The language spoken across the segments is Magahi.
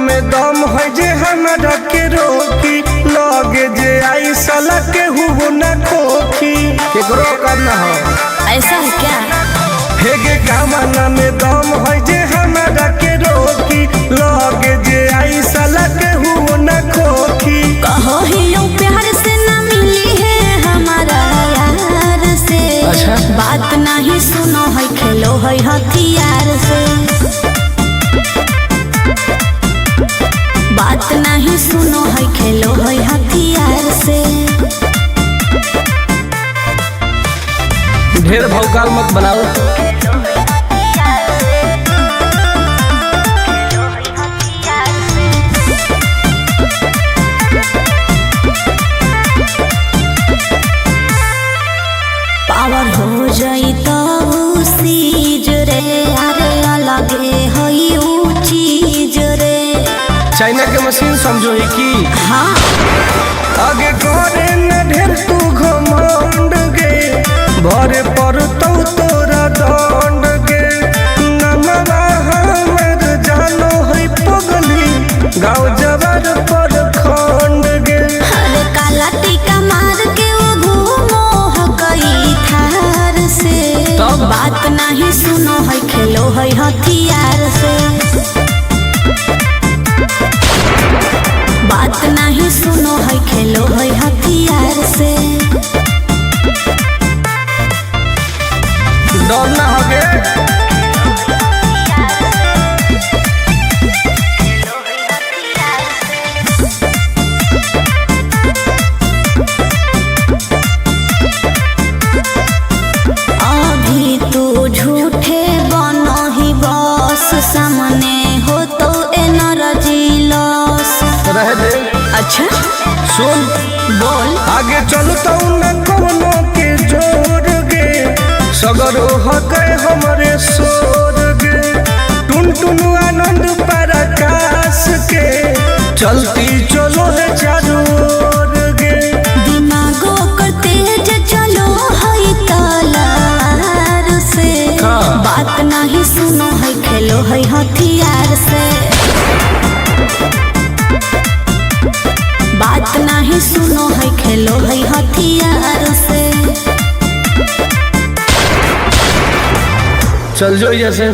में दम है जे हमरा के रोकी, लगे जे आई साला के हुओ न खोखी। केकरो करना हो ऐसा है क्या? हेगे कामना में दम है जे हमरा के रोकी, लगे जे आई साला के हुओ न खोखी। कहो ही यूं प्यार से ना मिली है हमारा यार से। अच्छा। बात नहीं सुनो है खेलो है हथियार से। बात नहीं सुनो है खेलो है हथियार से। ढेर भौकाल मत बनाओ। पावर हो जाई तो सीज रे, अरे अलगे हई ऊ चीज रे। चाइना के मशीन समझो ही की। हाँ आगे करे न ढेर तू घमंड गे, भरे पर तो तोरा दंड गे। नमवा हमर जानो है पगली, गाँव जवार पर खंड गे। अरे काला टीका मार के वो घूमो हकई थार से। तब? बात नहीं सुनो है खेलो है हथियार से। बात नहीं सुनो है खेलो है हथियार से। डर ना हो गे। अभी तू झूठे बनो ही बस, सामने हो तो एनर्जी लॉस। रह दे। अच्छा सुन बोल। आगे चलता न कोनो के जोर गे, सगरो हके हमरे सोर गे। टुन टुन आनंद पराकाश के चलती चलो है चारों ओर गे। दिमागो को तेज चलो है तलवार से। हाँ। बात नहीं सुनो है खेलो है हथियार से। बात नहीं सुनो है खेलो है हथियार से। चल जो जैसे।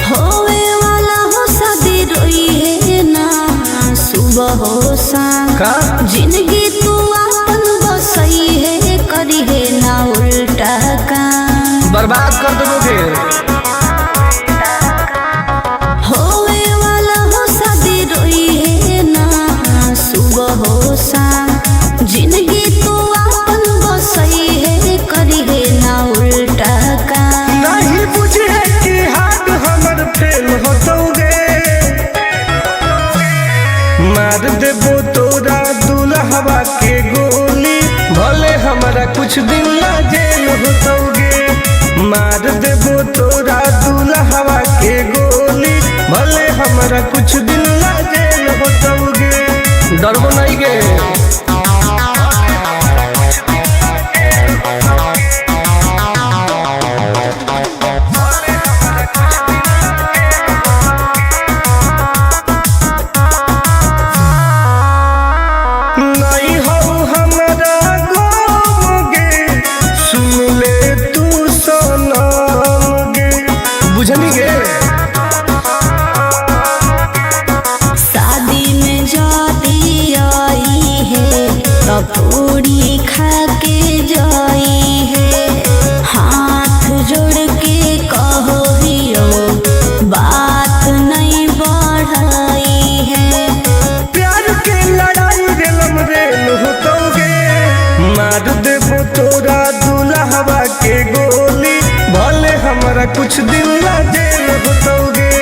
होवे वाला हो शादी रोई है ना सुबह हो शाम। का जिंदगी तू अपन बसई है करी है ना उल्टा काम। बर्बाद कर देबो फिर। होवे वाला हो शादी रोई है ना सुबह हो शाम। जिंदगी तू अपन बसई है करी है ना उल्टा काम। नहीं बुझे कि हाथ हमर फेल होतौगे, मार देबो तोरा दुल्हवा के गोली, भले हमरा कुछ दिन ला जेल होतौगे। मार देबो तोरा दुल्हवा के गोली, भले हमरा कुछ दिन ला जेल होतौगे। डरबो नहीं गे। नहीं हो हमरा गम गे, सुन ले तू सनम गे। बुझनी गे। शादी में जाती आई है तो पूरी खा के जाई है। हाथ जोड़ के कहो हियो बात नहीं बढ़ाई है। प्यार के लड़ाई रेलम रेल होतौगे, मार देबो तोरा दुल्हवा के गोली, भले हमरा कुछ दिन ला जेल होतौगे।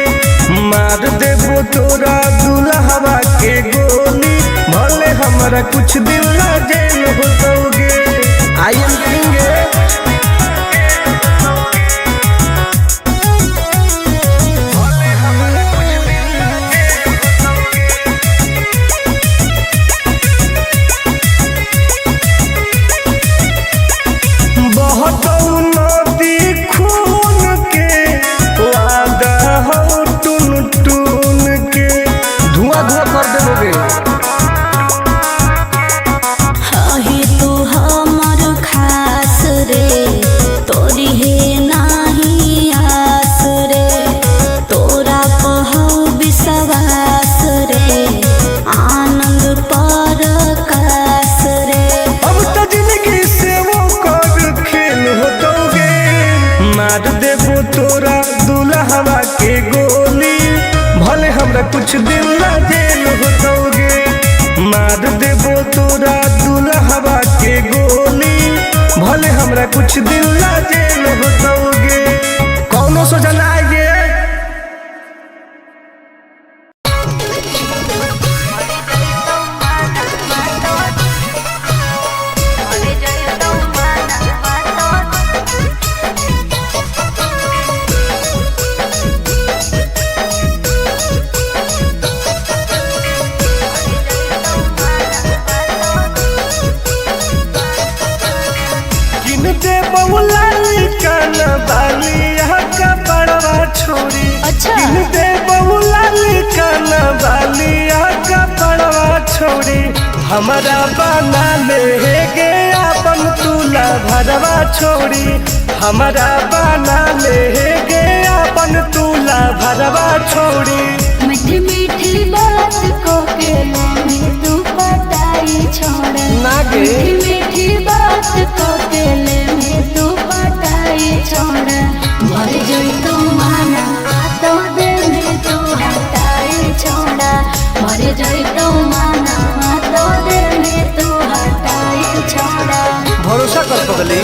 मार देबो तोरा दुल्हवा के गोली, भले हमरा कुछ दिन ला जेल होतौगे। I am king. बहुत नदी खून के वादा हो टून टून के धुआं धुआं कर देबोगे। हे तू हमर खास रे, तोरी हे नाही आस रे, तोरा पहौ विश्वास रे, आनंद पर कास रे। अब तो जिंदगी से वो कर खेल होतोगे। मार देबो तोरा दुल्हवा के गोली, भले हमरा कुछ दिन ला जेल होतोगे। मार देबो तोरा दुल्हवा के गोली, भले हमरा कुछ दिन ला जेल होतोगे। कौनो सोचा ना आएगे। किन दे बउलाली कान बाली का बड़वा छोरी। अच्छा। किन दे बउलाली कान बाली का बड़वा छोरी, हमरा बना ले गे अपन तुला भरवा छोरी। हमरा बना ले गे अपन तुला भरवा छोरी। मीठी मीठी बात को के लाने तू पटाई छोड़ा। ना गे। मीठी मीठी बात को के लेने तू पटाई छोड़ा। भर जोई तो माना तो देने तू हटाई छोड़ा। भर जोई तो माना तो देने तू हटाई छोड़ा। भरोसा कर पगली।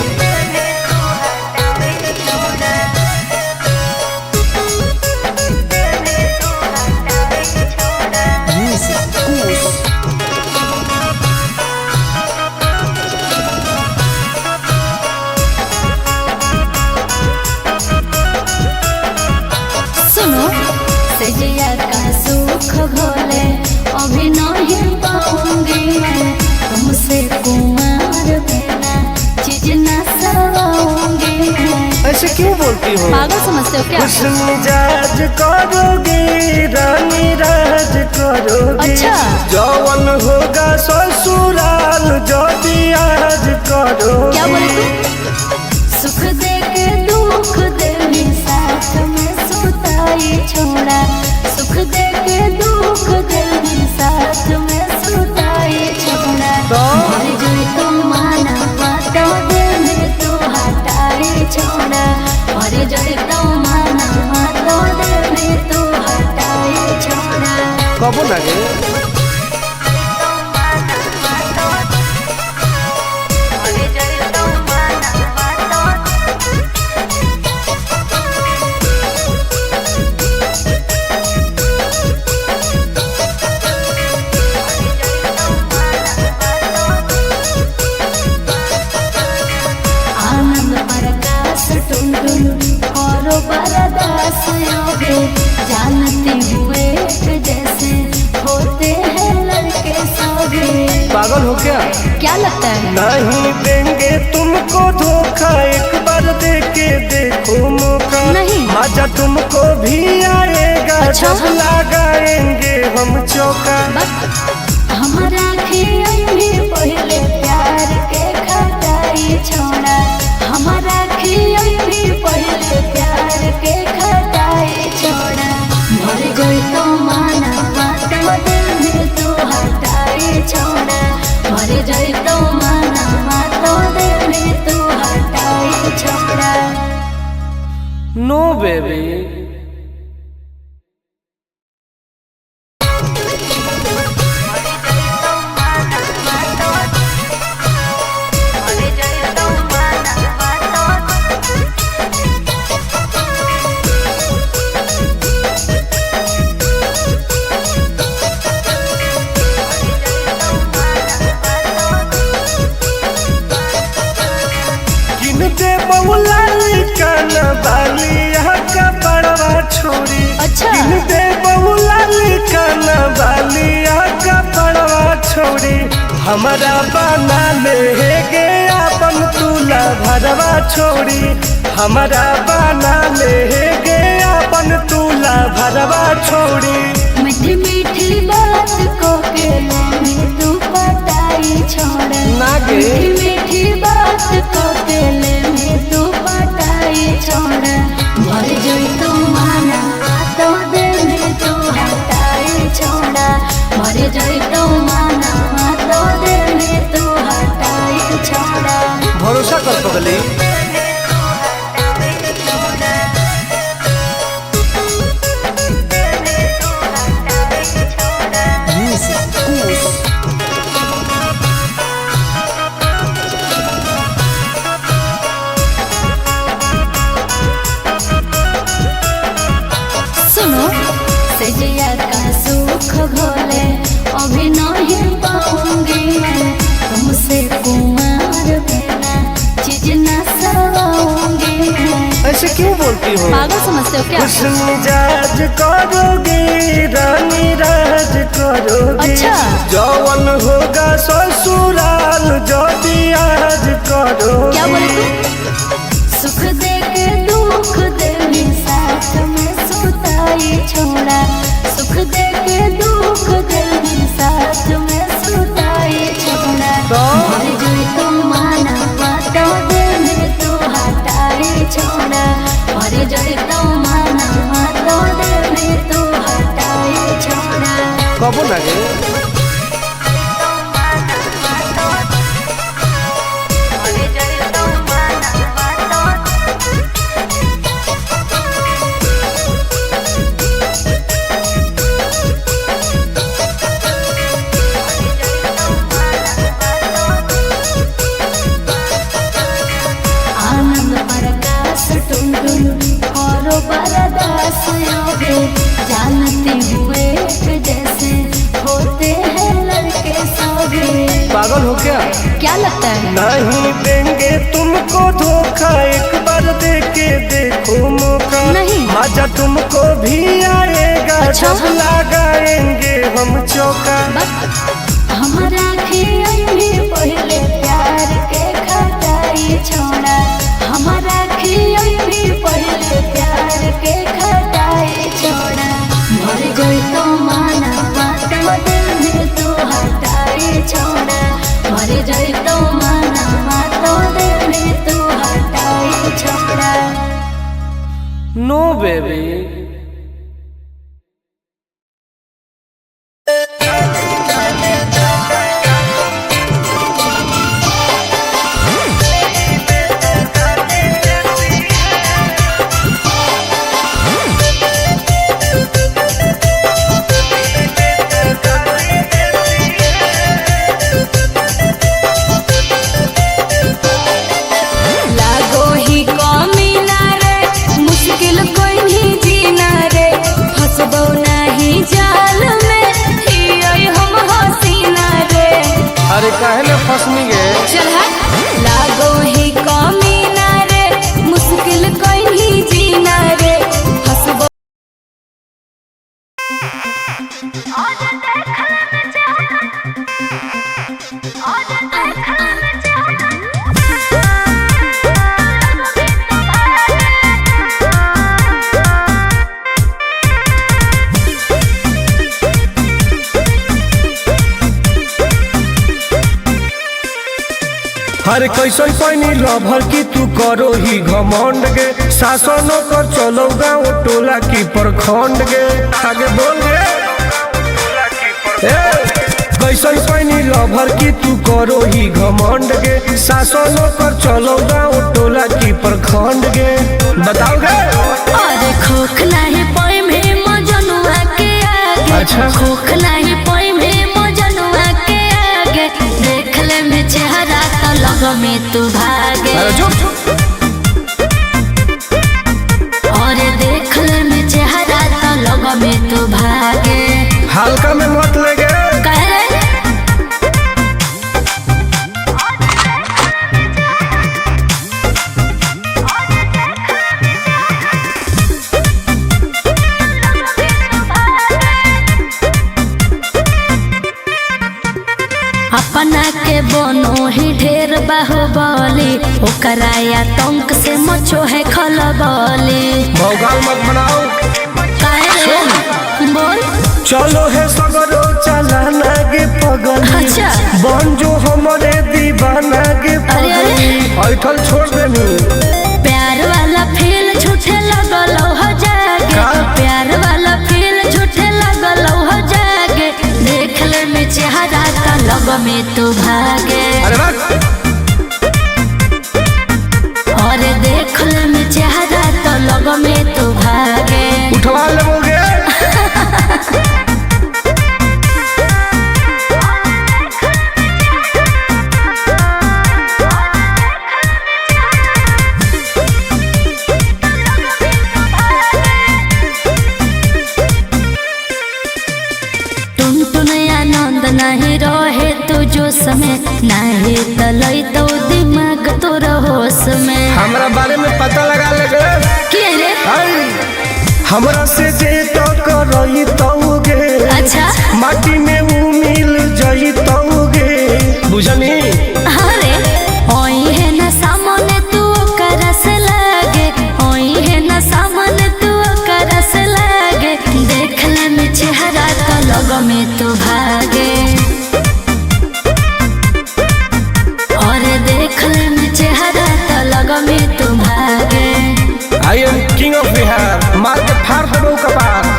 सुनो सजिया का सुख घोले अभी नहीं पाऊंगी मैं, तुमसे कुमार बिना चीज न सवाऊंगी मैं। ऐसे क्यों बोलती हो? पागल समझते हो क्या? हुस्न मिजाज करोगे रानी राज करोगे। अच्छा। जवन होगा ससुराल जदी आज करोगे। क्या बोले तुम? सुख दे के दुख दे में साथ में सुताई छोड़ा। सुख दे के दुख दे में साथ में सुताई छोड़ा। तो? मर जोई तो माना तो दे में तू हटाई छोड़ा। मर जोई तो माना तो दे में तू हटाई छोड़ा। कबो लगे? आनंद प्रकाश टुनटुन और बरदास योगे, जानते हुए जैसे होते हैं लड़के सोगे। पागल हो क्या? क्या लगता है? नहीं देंगे तुमको धोखा, एक बार दे के देखो मौका। नहीं। मजा तुमको भी आएगा। अच्छा। जब लगाएंगे हम चौका। हमारा खियाई पहले प्यार के खटाई छोड़ा। हमारा खियाई पहले प्यार के खटाई छोड़ा। मर जोई तो माना तो दिल में तू हटाई छोड़ा। मर जोई तो माना तो दिल में तू हटाई छोड़ा। No baby. हमारा बना ले गे अपन तुला भरवा छोड़ी, हमारा बना ले गे अपन तुला भरवा छोड़ी। मीठी मीठी बात को के में तू पटाई छोड़ा। ना गे। मीठी मीठी बात को के में तू पटाई छोड़ा। भर जोई तो माना तो दे में तू हटाई छोड़ा। भर जोई तो माना तो दे में तू हटाई छोड़ा। भरोसा कर पगली। सुनो सजिया का सुख घोले अभी नहीं पाऊंगी मैं, तुमसे कुमार बिना चीज न सवाऊंगी मैं। ऐसे क्यों बोलती हो? पागल समझते हो क्या? खुश मिजाज करोगी रानी राज करोगी। अच्छा। जवन होगा ससुराल जदी आज करोगी। क्या बोले तू? सुख दे के दुख दे में साथ में सुताई छोड़ा। सुख दे के दुख दे में साथ में सुताई छोड़ा। तो? मर जोई तो माना तो दे में तू हटाई छोड़ा। मर जोई तो माना तो दे में तू हटाई छोड़ा। कबो लगे? आनंद प्रकाश टुनटुन और बरदास योगे, जानते हुए एक जैसे होते हैं लड़के सोगे। पागल हो क्या? क्या लगता है? नहीं देंगे तुमको धोखा, एक बार दे के देखो मौका। नहीं। मजा तुमको भी आएगा। अच्छा। जब लगाएंगे हम चौका। हमारा खियाई में पहले प्यार के खटाई छोड़ा। हमारा खियाई में पहले प्यार के खटाई छोड़ा। मर जोई तो माना तो दिल में तू हटाई छोड़ा। मर जोई तो माना तो दिल में तू हटाई छोड़ा। No baby. लागो ही कमी ना रे, मुश्किल कोई नहीं जीना रे, फसबो नहीं जाल में हियो हम हसीना रे। अरे काहे ना फसनी गे? चल हट। लागो ही कमी ना रे, मुश्किल कोई नहीं जीना रे, फसबो हर कैसन पैनी लभर की तू करो ही घमंड गे, शासनो कर चलो गाँव टोला की प्रखंड गे। आगे बोल गे। ए, कैसन पैनी लभर की तू करो ही घमंड गे, शासनो कर चलो गाँव टोला की प्रखंड गे। बताओ गे। अरे खोखला ही पोई में मजनुआ के आगे। अच्छा। खोखला ही पोई में मजनुआ के आगे, देख ले में चेहरा तो लग में तू भागे। अरे चुप। अरे देख ले में चेहरा तो लग में तू भागे। हल्का में मत ले गे। कह रे अपना बाहुबली, ओकरा आतंक से मचो है खलबली। भौकाल मत बनाओ। काहे रे? बोल। चलो है सगरो चलाना गे पगली। अच्छा। बन जो हमरे दीवाना गे अरे, अरे। पगली। ऐठल छोड़ देनी। प्यार वाला फील झूठे लगल हो जागे। का? प्यार वाला फील झूठे लगल हो जागे, देख ले में चेहरा त लग में तू भागे। अरे बस। और देख ले में चेहरा त लग में तू भागे। उठवा लेबोगे। टुन टुन आनंद नहीं रहे तू जो समय, नहीं तलई तो दिमाग तोर होश में। हमरा बारे में पता लगा लेगे। के रे? आई, हमरा से जे तो करई तौगे। अच्छा। माटी में ऊ मिल जई तौगे, बुझनी। अरे ओई है ना सामने तू करस लागे, ओई है ना सामने तू करस लागे, देख ले में चेहरा तो लग में तू भागे। और देख ले में चेहरा तो लग में तू भागे। I am king of Bihar, मार के फाड़ देबो कपार।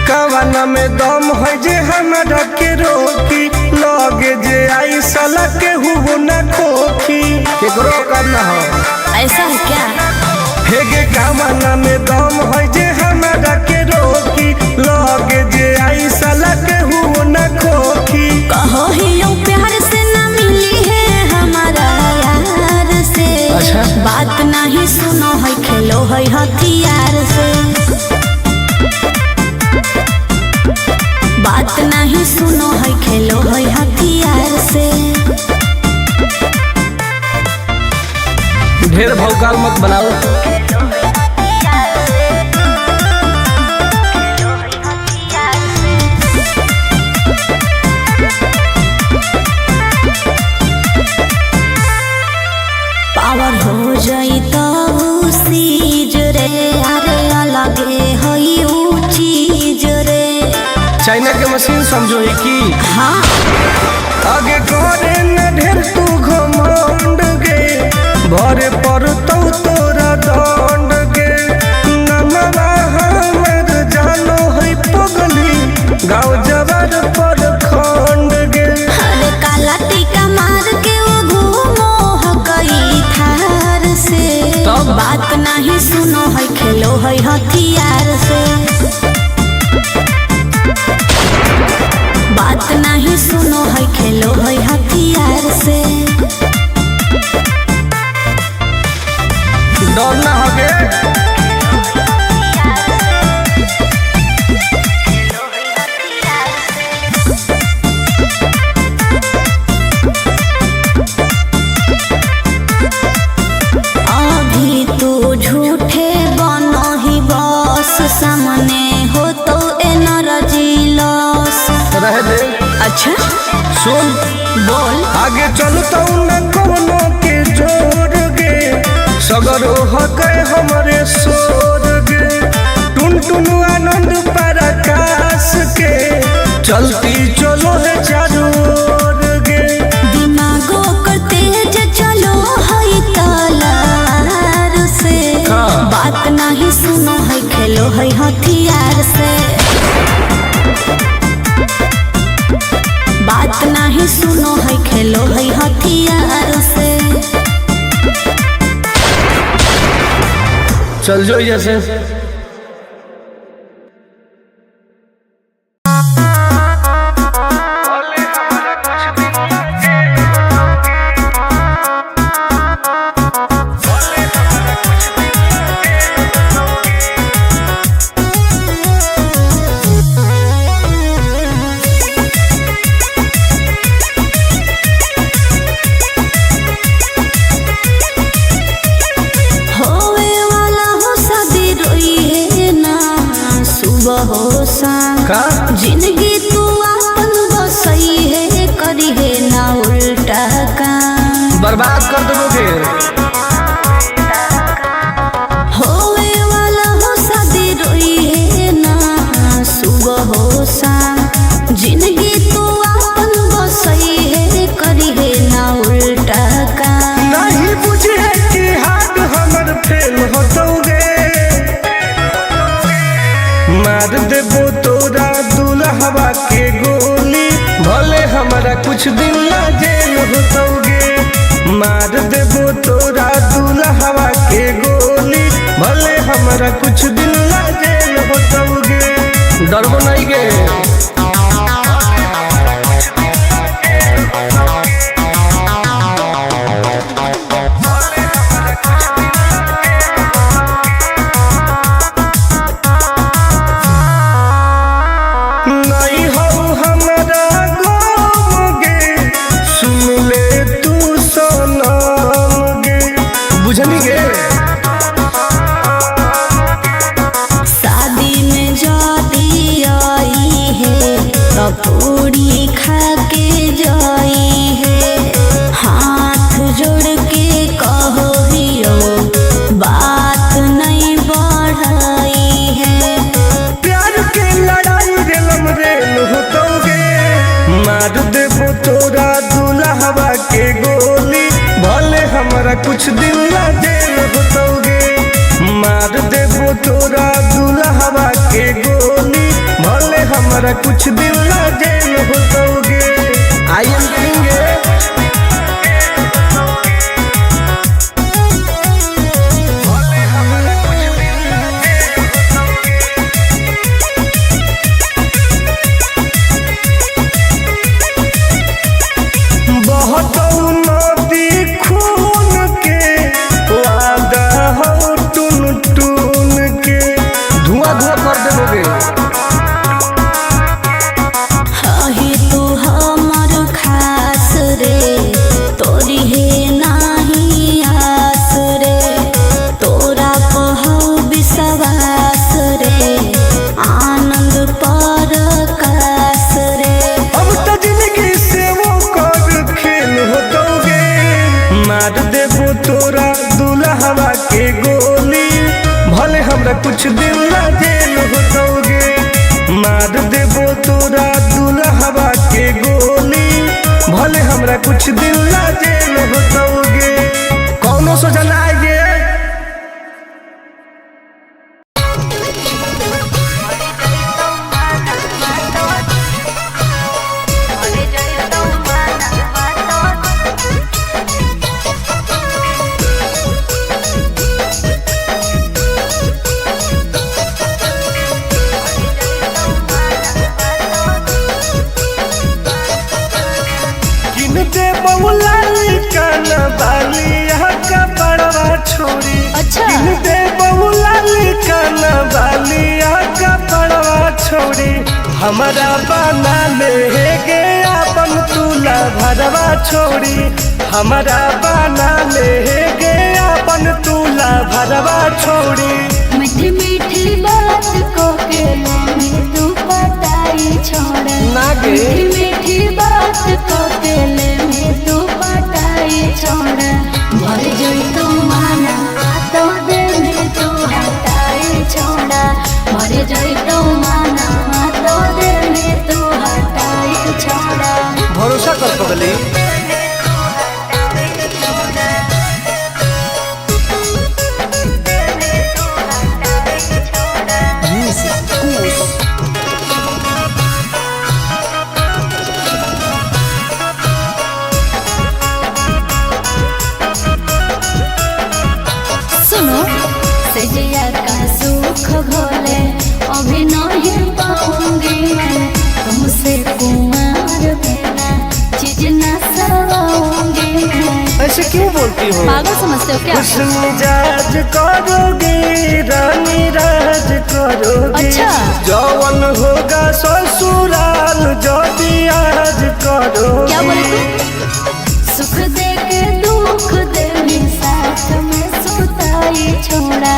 कवना में दम है जे हमरा के रोकी, लगे जे आई साला के हुओ न खोखी। केकरो करना हो। ऐसा है क्या? हेगे कवना में दम है जे हमरा के रोकी, लगे जे आई साला के हुओ न खोखी। कहो ही यूं प्यार से ना मिली है हमारा यार से। अच्छा। बात नहीं सुनो है खेलो है हथियार से। बात नहीं सुनो है खेलो है हथियार से। ढेर भौकाल मत बनाओ। पावर हो जाई तो सीज रे, अरे अलगे है ऊ चीज रे। चाइना के मशीन समझो ही की। हाँ। आगे करे न ढेर तू घमंड गे, भरे पर तो तोरा दंड गे। नमवा हमर जानो है पगली, गाँव जवार पर खंड गे। अरे काला टीका मार के वो घूमो है कई थार से। तब? बात नहीं सुनो है खेलो है हथियार से। बात नहीं सुनो है खेलो है हथियार से। डर ना हो गे। अभी तू झूठे बनो ही बस, सामने हो तो एनर्जी लॉस। रह दे। अच्छा। सुन। बोल। आगे चलता न कोनो के जोर गे, सगरो हके हमरे सोर गे। टुन टुन आनंद पराकाश के चलती चलो है चारों ओर गे। दिमागो कर तेज चलो है तलार से। हाँ। बात नहीं सुनो है खेलो है हथियार से। बात नहीं सुनो है खेलो है हथियार से। चल जो जैसे। हो शाम। का? जिंदगी तू आपन बसई है, करी है ना उल्टा काम। बर्बाद कर देबोगे। होवे वाला हो शादी रोई है ना सुबह हो शाम। जिंदगी तू आपन बसई है, करी है ना उल्टा काम। नहीं बुझे कि हाथ हमर फेल होतौगे। मार देबो तोरा दुल्हवा के गोली, भले हमरा कुछ दिन ला जेल होतौगे। मार देबो तोरा दुल्हवा के गोली, भले हमरा कुछ दिन ला जेल होतौगे। डरबो नहीं गे। नहीं हो हमरा गम गे, सुन ले तू सनम गे। बुझनी गे? शादी में जाती आई है तो पूरी खा के जाई है। हाथ जोड़ के कहो हियो बात नहीं बढ़ाई है। प्यार के लड़ाई रेलम रेल होतौगे। मार देबो तोरा दुल्हवा के गोली, भले हमरा कुछ दिन ला जेल होतौगे। मार देबो तोरा दुल्हवा के गोली, भले हमरा कुछ दिन ला जेल होतौगे। I am king. बहुत नदी खून के वादा हो टून टून के, धुआं धुआं कर देबोगे। हही तू हमर खास रे, तोरी है नाही आस रे। तोरा पहौ विश्वास रे, आनंद पर कास रे। अब तो जिंदगी से वो कर खेल होतौगे। मार देबो तोरा दुल्हवा के गोली, भले हमरा कुछ दिन ला जेल होतौगे। मार देबो तोरा दुल्हवा के गोली, भले हमरा कुछ दिन ला जेल होतौगे। कौनो सोचना आगे। किन दे बहुलाली कान बालिया का बड़वा छोरी। अच्छा। किन दे बहुलाली कान बालिया का बड़वा छोरी, हमारा बना ले गे अपन तुला भरवा छोरी। हमारा बना ले गे अपन तुला भरवा छोरी। मीठी मीठी बात को के में तू पटाई छोड़ा। ना गे। मीठी मीठी बात को के में तू पटाई छोड़ा। भर जोई तू माना तो दे में तू हटाई छोड़ा। भर जोई तू माना तो दे में तू हटाई छोड़ा। भरोसा कर पगली। सुनो सजिया का सुख घोले अभी नहीं पाऊंगी मैं तुमसे कुमार बिना चीज ना सवाऊंगी मैं। ऐसे क्यों बोलती हो? पागल समझते हो क्या? हुस्न मिजाज करोगे रानी राज करोगे। अच्छा। जवन होगा ससुराल जदी आज करोगे। क्या बोले तू? सुख दे के दुख दे में साथ में सुताई छोड़ा।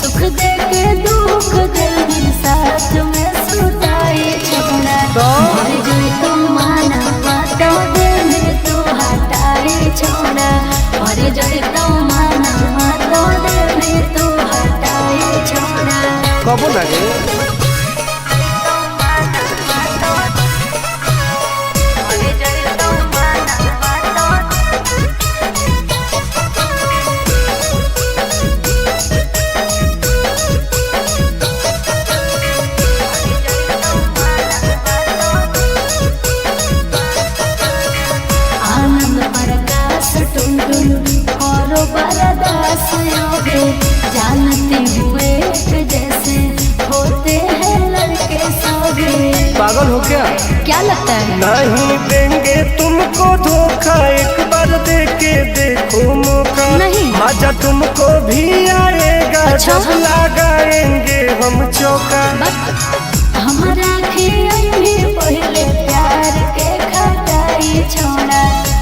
सुख दे के दुख दे में साथ में कबो ना गे। आनंद प्रकाश टुनटुन और बरदास योगे, जानते हुए एक जैसे होते हैं लड़के सोगे। पागल हो क्या? क्या लगता है? नहीं देंगे तुमको धोखा, एक बार दे के देखो मौका। नहीं। मजा तुमको भी आएगा। अच्छा। जब लगाएंगे हम चौका। हमारा खियाई में पहले प्यार के खटाई छोड़ा,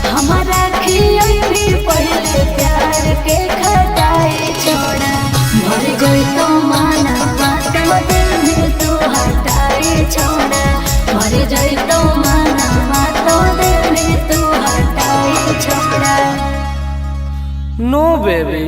हमारा खियाई में पहले प्यार के खटाई छोड़ा। मर गई तो माना बात दिल में तू हटाई छोड़ा, मर गई तो माना बात दिल में तू हटाई छोड़ा। No baby.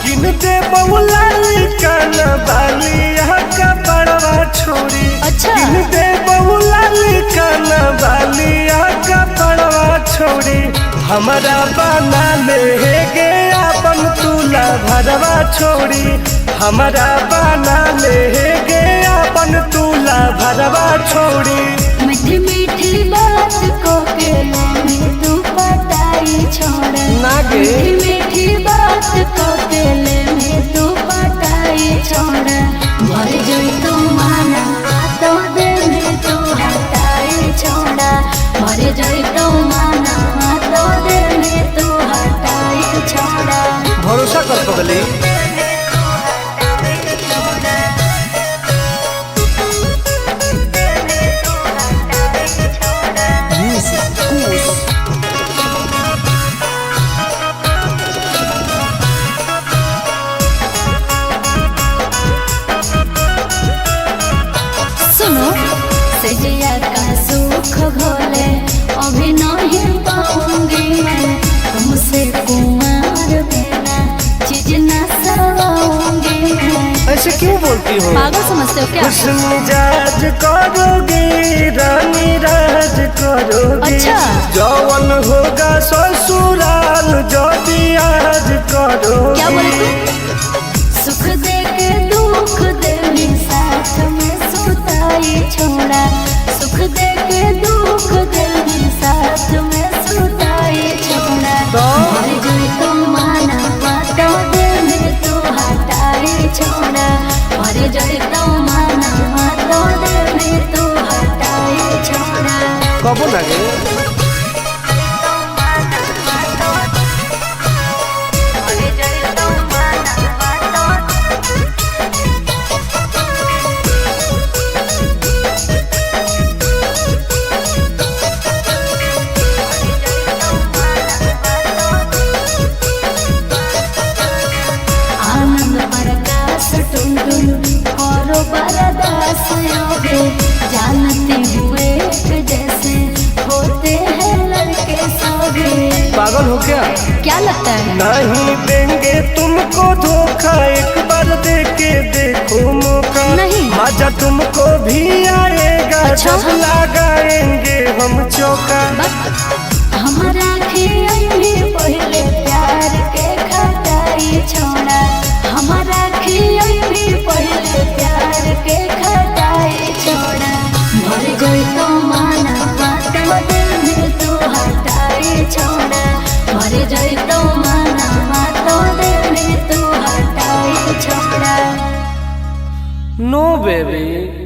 किन दे बहुलाली कान बाली का बड़वा छोरी। अच्छा। किन दे बहुलाली कान बाली का बड़वा छोरी, हमारा बना ले गे अपन तुला भरवा छोरी, हमारा बना ले गे अपन तुला भरवा छोरी। मीठी मीठी बात को के में तू पटाई छोड़ा, ना गे। मीठी मीठी बात को के में तू पटाई छोड़ा। मर जोई तो माना तो दे में तू हटाई छोड़ा, मर जोई तो माना तो दे में तू हटाई छोड़ा। भरोसा कर पगली। सुनो, सजिया का सुख घोले अभी नहीं पाऊंगी मैं, तुमसे कुमार बिना चीज न सवाऊंगी मैं। ऐसे क्यों बोलती हो? पागल समझते हो क्या? खुश मिजाज करोगी रानी राज करोगी। अच्छा। जवन होगा ससुराल जदी आज करोगी। क्या बोले तू? सुख दे के दुख दे में साथ में सुताई छोड़ा, सुख दे के दुख दे में साथ में सुताई छोड़ा। तो? मर जोई तो माना बात दे में तू हटाई छोड़ा, मर जोई तो माना बात दे में तू हटाई छोड़ा। कबो ना गे। आनंद प्रकाश टुनटुन और बरदास योगे, जानते हुए एक जैसे होते हैं लड़के सोगे। पागल हो क्या? क्या लगता है? नहीं देंगे तुमको धोखा, एक बार दे के देखो मौका। नहीं। मजा तुमको भी आएगा। अच्छा। जब लगाएंगे हम चौका। हमारा खियाई में पहले प्यार के खटाई छोड़ा, हमारा खियाई में पहले प्यार के खटाई छोड़ा। मर गई तो माना बात दिल में तू हटाई छोड़ा, मर गई तो माना बात दिल में तू हटाई छोड़ा। No baby.